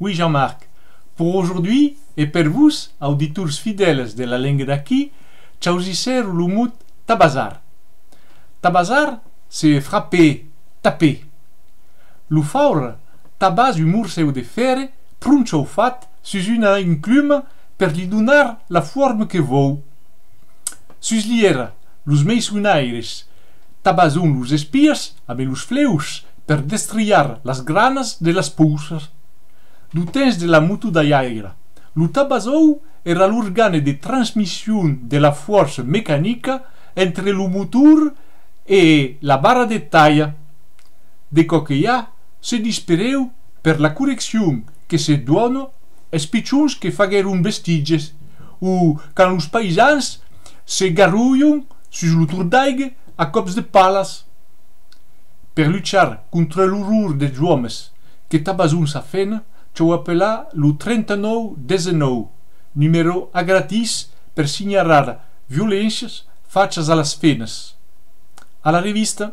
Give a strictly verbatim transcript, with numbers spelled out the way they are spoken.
Oui, Jean-Marc. Pour aujourd'hui, e per vos, auditors fidèles de La Lenga d'Aquí, chausissèro lo mot tabasar. Tabasar, c'est frapper, taper. Lo faure tabasa un morcèu de fèrre pron chaufat sus una encluma per li donar la forma que vòu. Sus li èra, los meissonaires tabason los espias amé los fleus per destriar las granas de las poças. Deu temps de la motodalhaira, lo tabasòu èra l'organe de transmission de la fòrça mecanica entre lo motor e la barra de talha. De còps que i a, se disperèu per la correccion que se dona es pichons que faguèron bestiges, o quand los païsans se garrolhon sus lo torn d'aiga a còps de palas. Per luchar contra l'orror dels òmes que tabason sa femna, chau apelar lo trenta-nòu dètz-e-nòu, numèro a gratis per signalar violéncias fachas a las femnas. A la revista!